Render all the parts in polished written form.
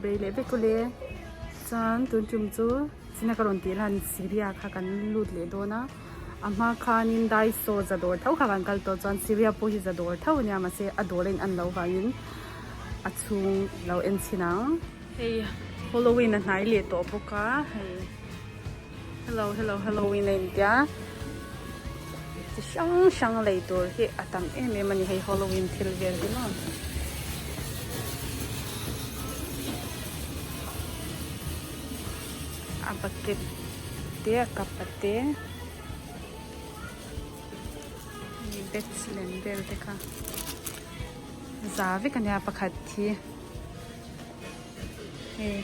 Chibai leh vek ule. Chuan tun tum chu china ka rawn tih lan Syria kha kan lut leh dawn a. A hma khanin Daiso za dawr tho kha kan kal tawh chuan Syria pawh hi za dawr tho a nia mahse a dawr a in an loh vangin a chhung lo en chhin ang. Hei Halloween a hnai leh tawh bawk a hei hello hello Halloween a intia chi hrang hrang lei tur hi a tam em em a ni hei Halloween thil vel hi maw. A bucket te a cup a te hei bats lem vel te kha za vek a nia pakhat hi. Hei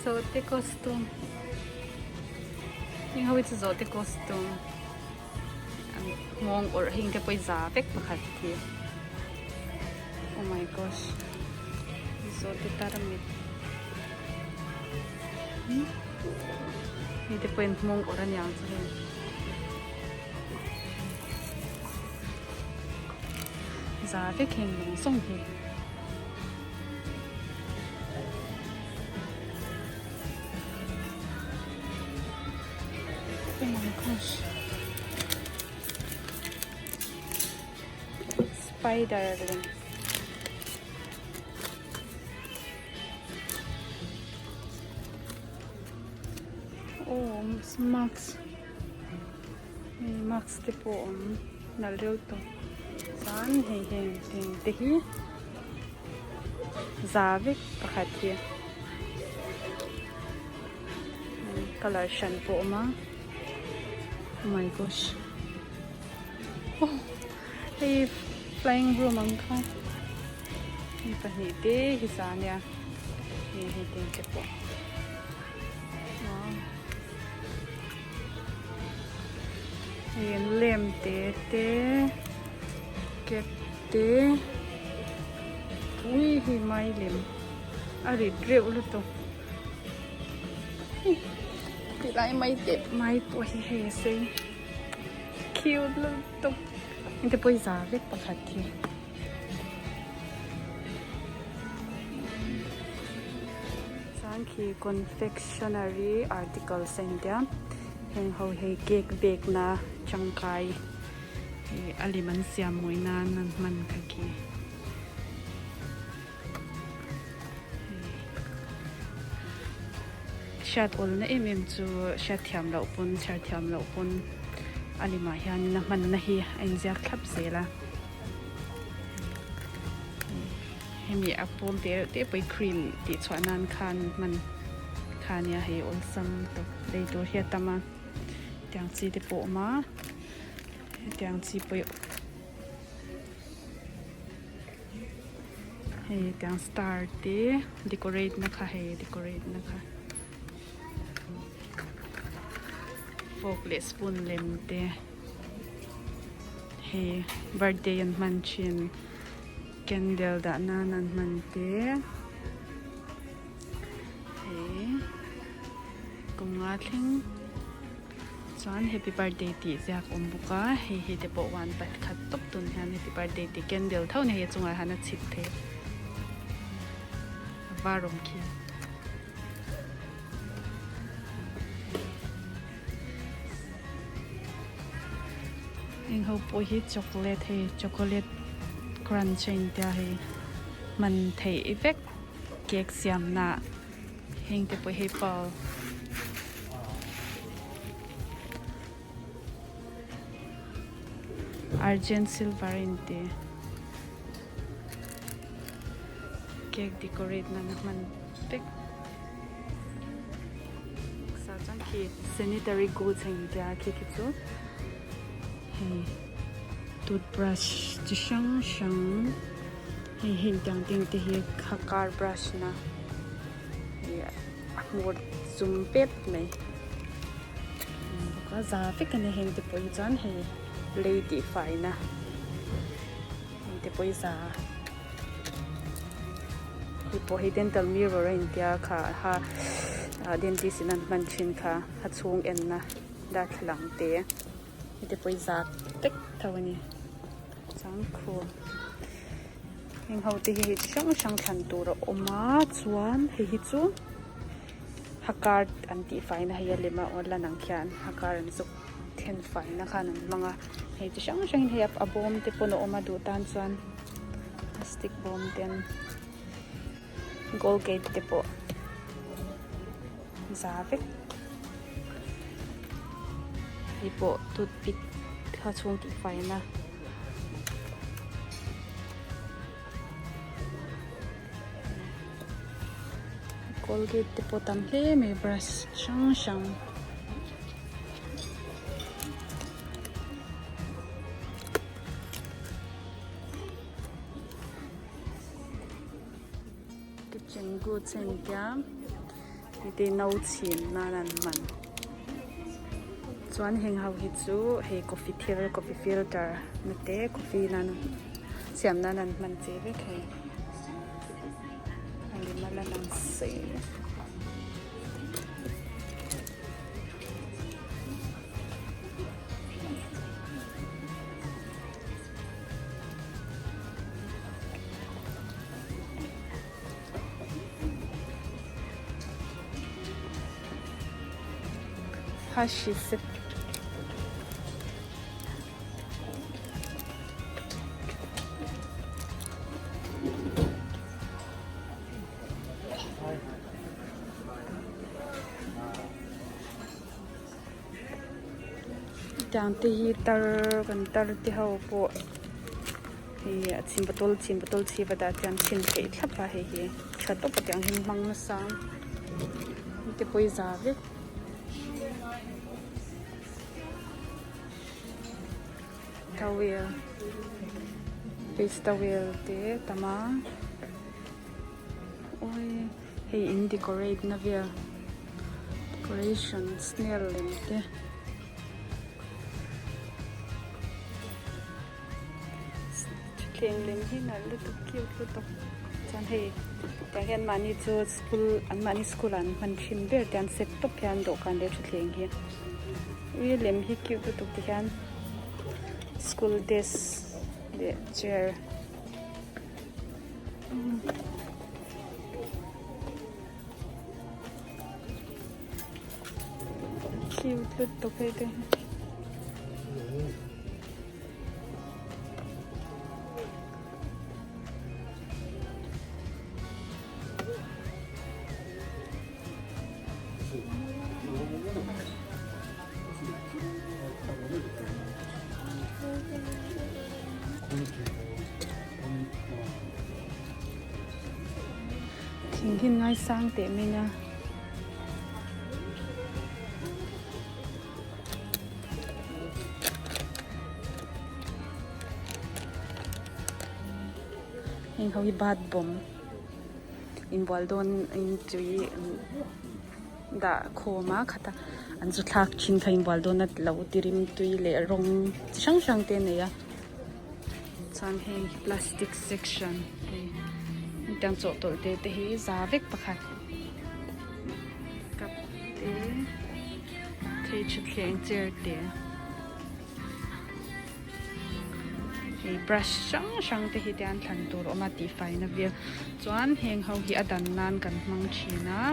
zawhte costume heng ho hi chu zawhte costume nghawng awrh heng te pawh hi za vek pakhat hi oh my gosh zawhte tarmit hei te pawhin nghawng awrh aniang chu hei. Za vek heng lawng zawng hi. Oh my gosh. Spider lem. Oh, mask. Hei mask te pawh awm nalh deuh tawp chuan hei heng eng te hi za vek pakhat hi colour hran pawh a awm a oh my gosh oh hei flying broom ang kha hei pahnih te hi za ania hei hei te te pawh. Hei an lem te te cat te ui hei mai lem a rit reuh lutuk tilai mai te mai pawh hi hei a sei cute lutuk heng te pawh hi za vek pakhat hi. Chuan khi confectionery articles a intia heng ho hi cake bake na tangkai ih a lem an siam mawi nan an hman kha khi. Hriat awlna em em chu hriat thiam loh pawn chhiar thiam loh pawn a limah hianin a hmanna hi a inziak thlap zel a. Hemi a pawl te reuh te pawh hi cream tih chhuah nan khan hman kha ania hei awlsam tawp lei tur hi a tam a tiang chi te pawh a awm a hetiang chi pawh hi hei tiang star te decorate na kha hei decorate na kha fork leh spoon lem te. Hei birthday an hman thin candle dah nan an hman te hei kum nga thleng chuan happy birthday tih ziak a awm bawk a hei hei te pawh one pakhat tawp tun hian happy birthday tih candle tho a ni hei a chungah hian a chhit thei a var awm khi. Heng ho pawh hi chocolate hei chocolate crunch a intia hei hman theih vek cake siam naah heng te pawh hi pearl. Argent silver a inti cake decorate nana hman vek. Chuan khi sanitary goods a intia khi khi chu hei toothbrush chi hrang hrang hei heng tiang te te hi kha car brush na ih a hmur zum pep mai bawk a za vek a ni heng te pawh hi chuan hei lei tih fai na heng te pawh hi za. Hei pawh hi dental mirror a intia kha ha ah dentist in an hman thin kha a chhung enna darthlalang te heti pawh hi zat vek tho a ni chuan khum. Heng ho te hi hei chi hrang hrang thlan tur a awm a chuan hei hi chu hakar an tih faina hei a lem a aw lan ang khian hakar an zuk then faina khan an hmang a hei chi hrang hrangin hei a bawm te pawn a awm a duh tan chuan plastic bawm te an colgate te pawh za vek hei pawh toothpick kha chhung tih faina. Colgate te pawh tam hle mai brush hrang hrang. Kitchen goods a intia hei te no chhin nan an hman chuan heng ho hi chu hei coffee thil coffee filter na te coffee nan siam nan an hman che vek hei a lem a la lang sei. Tiang te hi tar kan tar te ho pawh hei a chhim bottle chhim bottle chhip a dah chuan chhin theih thlap a hei hi tha tawp a tiang hian hmang nasa a te pawh hi za vek. Towel face towel te a tam a awii hei in decorate na vel decoration snail lem te. Thutthleng lem hi nalh lutuk cute lutuk chuan hei tiang hian mahni chu school an mahni school ah an hman thin ber te an set tawp hian dawhkan leh thutthleng hi ui lem hi cute lutuk ti hian school desk leh chair. Cute lutuk hei te hi. Thing hi ngaisang teh mai nia. Heng ho hi bath bomb inbual dawn in tui dah khawm a khata an zu thlak thin kha inbual dawn a lo tirim tui leh rawng chi hrang hrang te a nei a chuan heng hi plastic section hei hetiang chawhtawlh te te hi za vek pakhat. Cup te thei thutthleng chair te hei brush hrang hrang te hi tian thlan tur a awm a tihfai na vel chuan heng ho hi a dan nan kan hmang thin a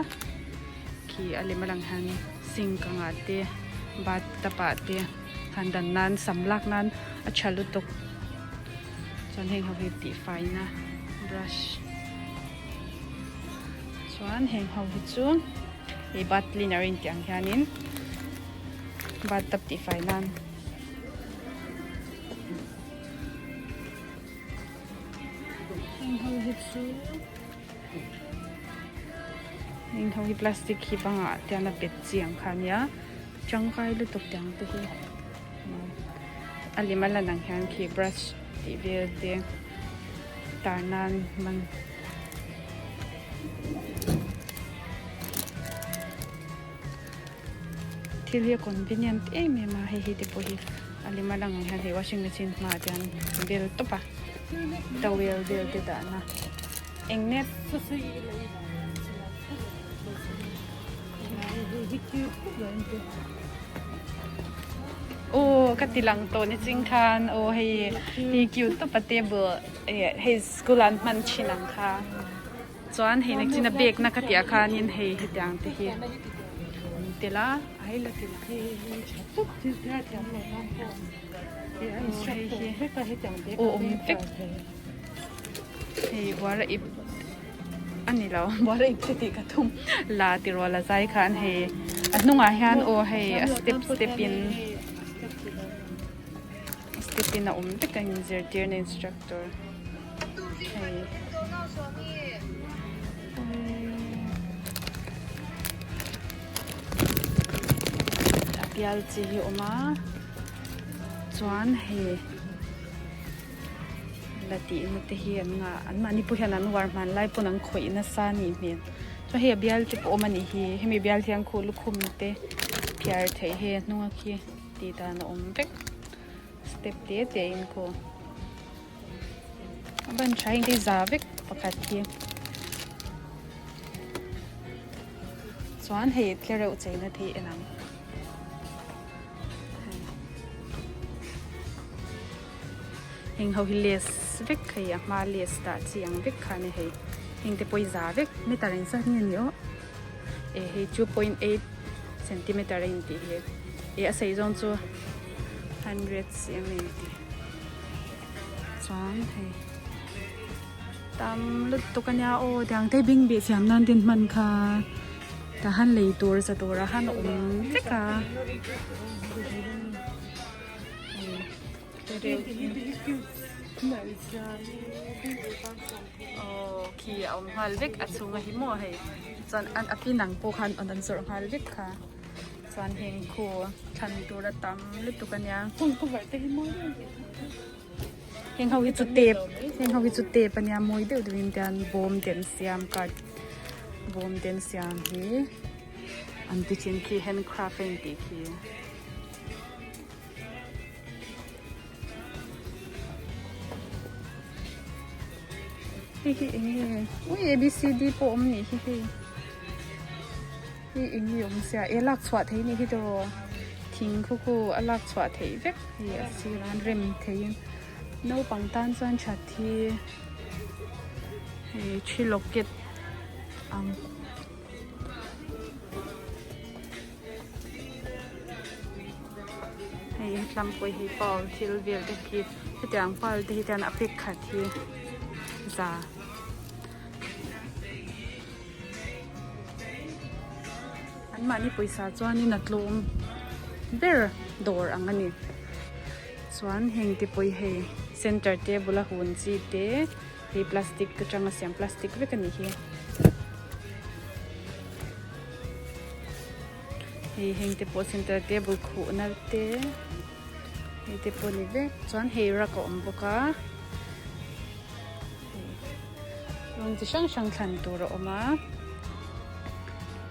khi a lem a lang hian sink ang ah te bathtub ah te han dan nan sam lak nan a tha lutuk chuan heng ho hi tihfai na brush. Chuan heng ho hi chu hei bath cleaner a intih ang hianin bathtub tih fai nan heng ho hi chu heng ho hi plastic hi bangah te hian a bet chi ang kha ania tangkai lutuk tiang te hi a lem a lan ang hian khi brush tih vel te tar nan hman. Thil hi a convenient em em a hei hi te pawh hi a lem a lang ang hian hei washing machine hmaah te hian bel tawp a towel vel te dahna eng net Aw ka ti lang tawh ni ching khan aw hei hi cute tawp a table hei school ah an hman thin ang kha chuan hei nakchina bag na ka tih ah khanin hei hetiang te hi an tel a a hei la ti lang aw awm vek hei buara ip a ni lo buara ip te tih ka tum la ti rual a zai khan hei a hnungah hian aw hei a step step in step in a awm vek a inzirtirna instructor hei. A bial chi hi a awm a chuan hei la tihna te hi an ngah an mahni pawh hian an uar hman lai pawn an khawih nasa a nih hmel chuan hei a bial te pawh a awm a nih hi hemi bial hian khuh lukhum te phiar theih hei a hnung a khi tih dan a awm vek step te te in khaw a ban tha in te za vek pakhat hi chuan hei tlereuh cheina te hi en ang. Heng ho hi lace vek hei a hma lace dah chi ang vek kha a ni hei heng te pawh hi za vek meter engzat nge ni aw eh hei 2.8 centimeter a intih hi eh a sei zawng chu 100 cm a intih chuan hei tam lutuk a nia aw tiang te bing bih siam nan te an hman kha tah han lei tur za turah han awm vek a. Aw khi a awm nghal vek a chhunga hi maw hei chuan an a pin ang pawh khan an zawrh nghal vek kha chuan heng khu thlan tur a tam lutuk a nia heng ho hi chu tep heng ho hi chu tep a nia mawi deuh deuhin te an bawm te an siam card bawm te an siam hi an ti thin khi handcraft a intih khi. Hei hi eng nge ui a b c d pawh awm nih hi hei hei eng nge awm sia e lak chhuah theih nih hi tiraw thing khu khu a lak chhuah theih vek hei a sirah an rem theiin naupang tan chuan that hi hei thi locket ang. Hei tlangpui hi pawl thil vel te khi hetiang pawl te hi chuan a pek khat hi za. An mahni pawisa chuanin a tlawm ber dawr ang a ni. Chuan heng te pawh hi hei center table a hun chi te hei plastic atanga siam plastic vek a nih hi. Hei heng te pawh center table khuhna te hei te pawh a ni vek chuan hei rak a awm bawk a rawng chi hrang hrang thlan tur a awm a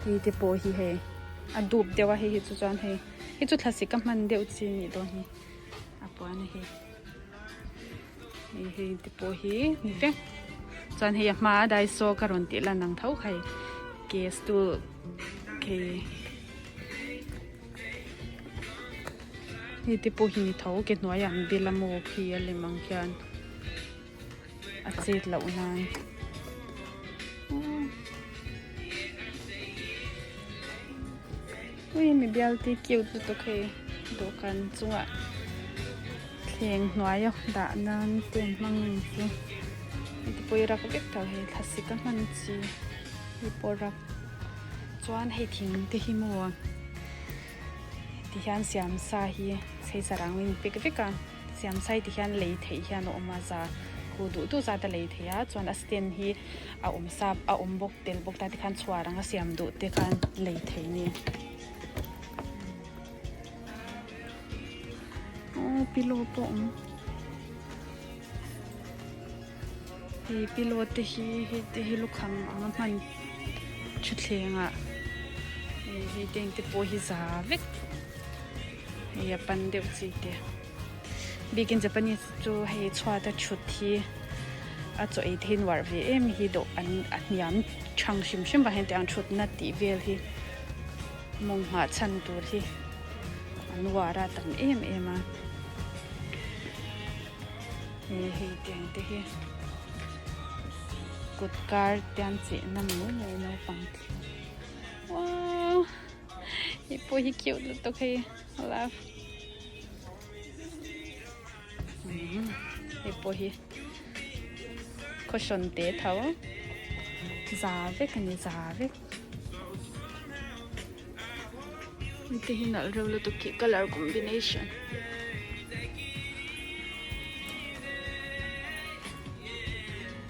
hei te pawh hi hei a dup deuh a hei hi chu chuan hei hei chu thlasik a hman deuh chi a nih dawn hi a puan a hei hei hei te pawh hi ni vek chuan hei a hmaa daisaw ka rawn tih lan ang tho kha hei ke stool ke hei te pawh hi ni tho ke hnuaiah an bil a maw khi a lem ang khian a chet loh nan ui mi bial te cute lutuk hei dawhkan chungah. Thleng hnuaia dah nan te an hmang ang chu heti pawh hi rak vek tawh hei thlasik a hman chi hei pawh rak chuan hei thing te hi maw ti hian siam sa hi chei sarang in pek vek a siam sa hi ti hian lei theih hian a awm a za khu duh duh zat a lei theih a chuan a stand hi a awm sa a awm bawk tel bawk ta tikhan chhuar anga siam duh te khan lei theih a ni. Aw pillow pawh a awm hei pillow te hi hei te hi lukham ang a hman thutthleng ah hei hei te te pawh hi za vek hei a pan deuh chi te bikin japanese chu hei chhuat a thut hi a chaw ei te hi nuar ve em hi dawh an a hniam thang hrim hrim vang hian tiang thutna tih vel hi. Mawng nghah chhan tur hi An uar a tam em em a. Hei hei tiang te hi kut kar te an cheh na mai mai naupang te wow hei pawh hi cute lutuk hei love hei pawh hi cushion te tho za vek a ni za vek. Hei te hi nalh reuh lutuk khi colour combination.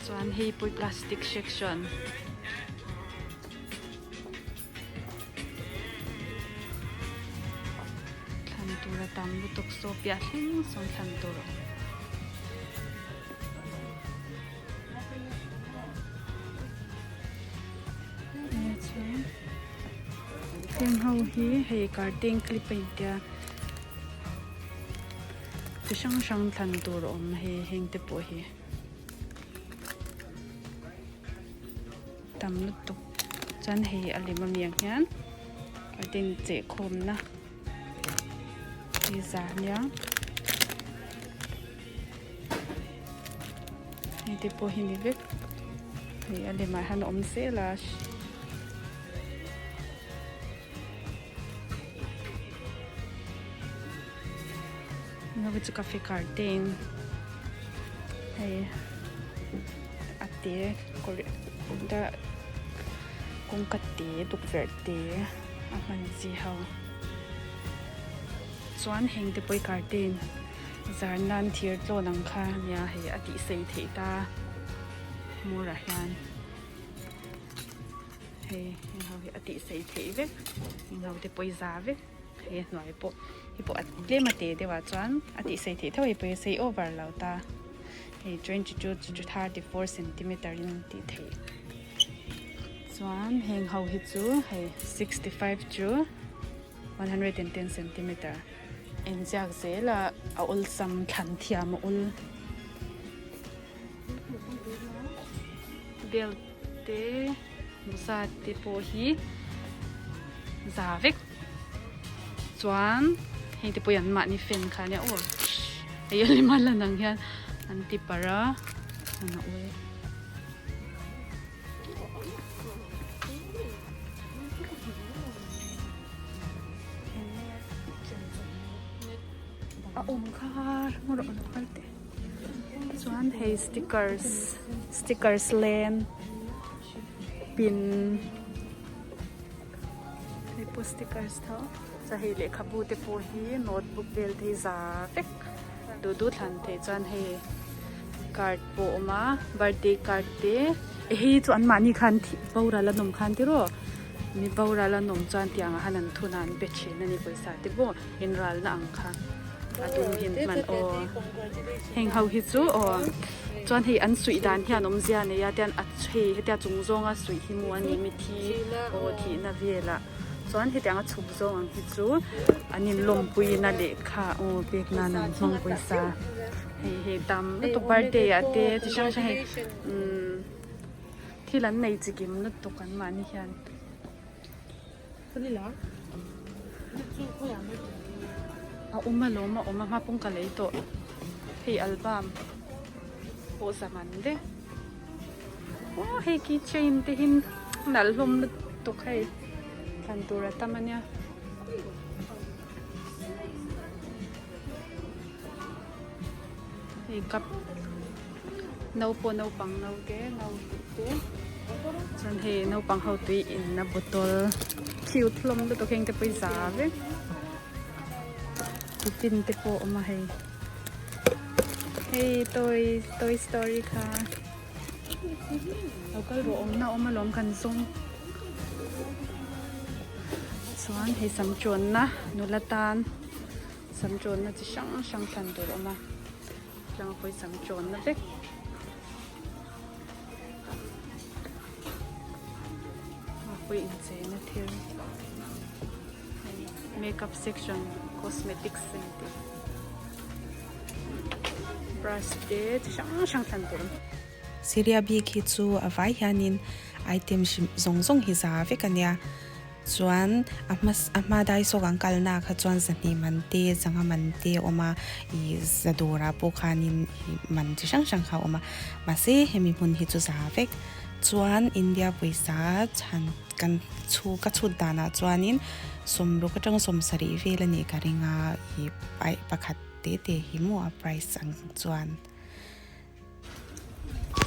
Chuan hei pawh plastic section. Thlan tur a tam lutuk saw piah thleng sawn thlan tur a awm. Heng ho hi hei curtain clip a intia chi hrang hrang thlan tur a awm hei heng te pawh hi tam lutuk chuan hei a lem ami ang hian curtain cheh khawm na hi za nia. Hei te pawh hi ni vek hei a lemah hian a awm zel a hei chu cafe curtain hei a te kawr kawngka te tukverh te a hman chi ho chuan heng te pawh hi curtain. Zar nan thir tlawn ang kha nia hei a tih sei theih ta hmurah hian hei heng ho hi a tih sei theih vek heng ho te pawh hi za vek hei a hnuai pawh hei pawh a tlem a te deuh ah chuan a tih sei theih tho hei pawh hi a sei over lo ta hei 22 to 34 centimeter in tih theih chuan heng ho hi chu hei 65 chu 110 centimeter. Inziak zel a a awlsam thlan thiam a awl belt te mawza te pawh hi za vek chuan hei te pawh hi an mahni fan kha ania aw hei a lem a lan ang hian an ti parh a an a awl. A awm kha rawh lo kal teh chuan hei stickers stickers len pin hei pawh stickers tho chuan hei lehkhabu te pawh hi notebook vel te hi za vek duh duh thlan theih chuan hei card pawh a awm a birthday card te hei chu anmahni khan boral an awm khan tiraw. Mi boral an awm chuan tiangah han an thun a an pe thin a ni pawisa te pawh inralna ang kha a dum hin hman aw heng ho hi chu aw chuan hei an suih dan hian awmzia a nei a tian a hei hetia chung zawnga suih hi maw a ni mithi aw thihna velah chuan hetianga chhuk zawng ang hi chu an inlawmpuina lehkha aw pek nan an hmang pawisa hei hei tam lutuk birthday ah te chi hrang hrang hei umm. Thil an nei chikim lutuk an mahni hian. A awm alawm a awm a hma pawng ka lei tawh hei album pawh zaman vek aw hei key chain te hi nalh hlawm lutuk hei thlan tur a tam ania. Hei cup no pawh naupang no te no tih te chuan hei naupang ho tui inna bottle cute hlawm lutuk heng te pawh hi za vek tiffin te pawh a awm a hei hei toy toy story kha lo kal rawh awmna awm alawm kan zawng chuan hei sam tawnna nula tan. Sam tawnna chi hrang hrang thlan tur a awm a tlang pawh hi sam tawnna vek. A pawh incheina thil hei makeup section cosmetics a intih brush te chi hrang hrang thlan tur a awm. Syria bik hi chu a vai hianin item hrim zawng zawng hi za vek a nia. Chuan a hma a hma daiso kan kalna ah kha chuan zahnih man te zanga man te a awm a ih za dawrah pawh khanin ih man chi hrang hrang kha a awm a mahse hemi hmun hi chu za vek chuan India pawisa chhan kan chhu ka chhut danah chuanin sawmruk atanga sawmsarih vel a nih ka ring a ih aih pakhat te te hi maw a price ang chuan.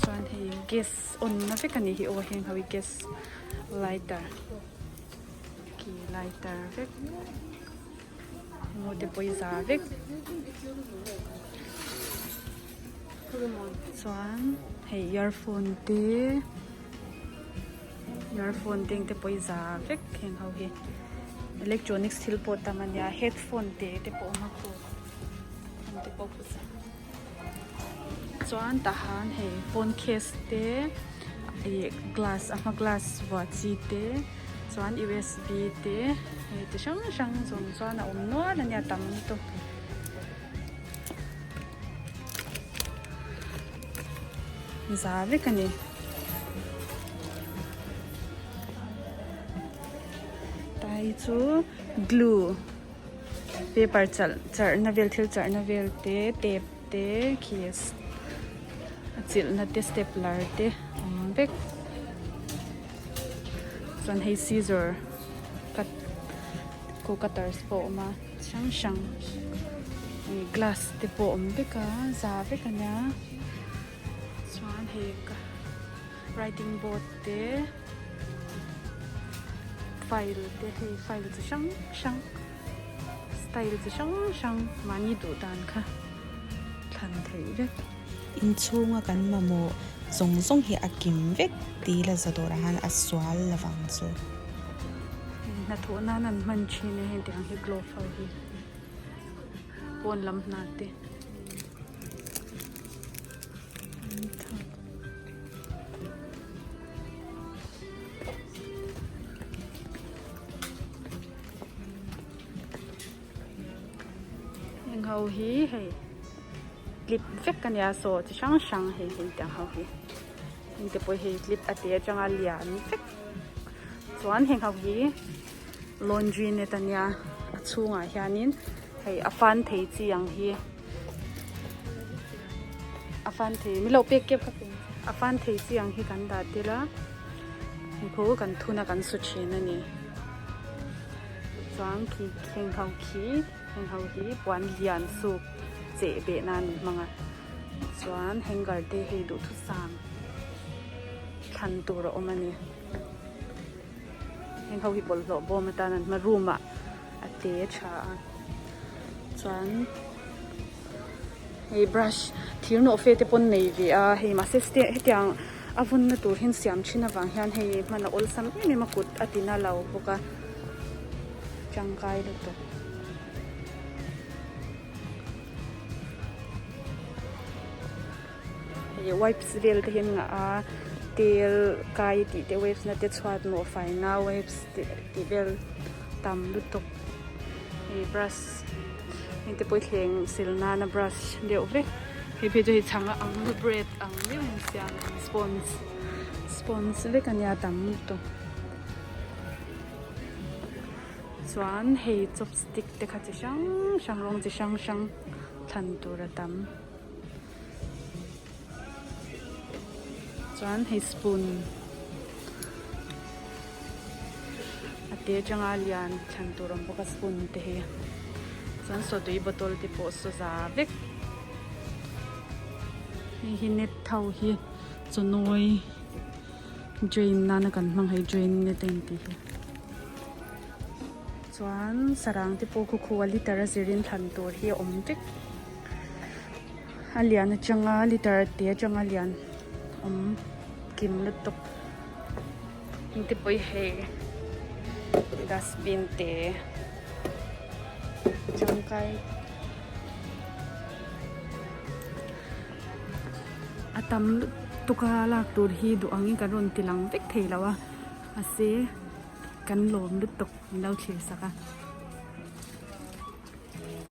Chuan hei gas on na vek a nih hi aw heng ho hi gas lighter khi lighter vek emaw te pawh hi za vek chuan hei earphone te earphone te eng te pawh hi za vek heng ho hi electronics thil pawh tam a nia headphone te te pawh a awm a khu te pawh khu za. Chuan tahan hei phone case te ih glass a hma glass vuah chi te chuan usb te hei ti hrang hrang zawng chuan a awm nual a nia tam lutuk. Za vek a ni. Tai chu glue. Paper chalh charhna vel thil charhna vel te tape te khi a chilhna te stapler te a awm vek chuan hei scissor cut khu cutters pawh a awm a chi hrang hrang ih glass te pawh a awm vek a za vek a nia chuan hei writing board te. File te hei file chi hrang hrang style chi hrang hrang mahni duh dan kha thlan theih vek. Inchhunga kan mamawh zawng zawng hi a kim vek tih la za dawrah khan a sual lovang chu. Hnathawh nan an hman thin a heng tiang hi glove ho hi pawn lam hna te. Heng ho hi hei clip vek a nia saw chi hrang hrang hei hei tiang ho hi heng te pawh hi clip a te atanga lian vek chuan heng ho hi laundry net a nia a chhungah hianin hei a fan thei chi ang hi. A fan thei mi lo pek kep kha a fan thei chi ang hi kan dah tel a hei khu kan thun a kan su thin a ni chuan khi heng ho khi heng ho hi puan lian suk cheh beh nan an hmang a chuan hanger te hei duhthusam thlan tur a awm a ni heng ho hi bawlhhlawh bawm atan an hma room ah a te tha a chuan hei brush thir nawh fe te pawn nei ve a hei mahse hetiang a vunna tur hian siam thin avang hian hei hman a awlsam em em a kut a ti na lo bawk a tangkai lutuk. Hei wipes vel te hian ngah a tel kai tih te wipes na te chhuat mawh fai na wipes tih vel tam lutuk hei brush heng te pawh hi thleng sil nana brush deuh vek hei phei chu hei chhang a ang bread ang deuh in siam sponge sponge vek ania tam lutuk chuan hei chopstick te kha chi hrang hrang rawng chi hrang hrang thlan tur a tam. Chuan hei spoon a te atanga lian thlan tur awm bawk a spoon te hi chuan sawtui bottle te pawh saw za vek hei hi net ho hi chawnawi drain nana kan hmang hei drain net a intih hi chuan sarang te pawh khu khu a liter a zirin thlan tur hi a awm vek. A lian atanga liter te atanga lian awm kim lutuk heng te pawh hi hei dustbin te tangkai a tam lutuk a lak tur hi duh angin kan rawn ti lang vek thei lo a mahse kan lawm lutuk min lo thlir sak a.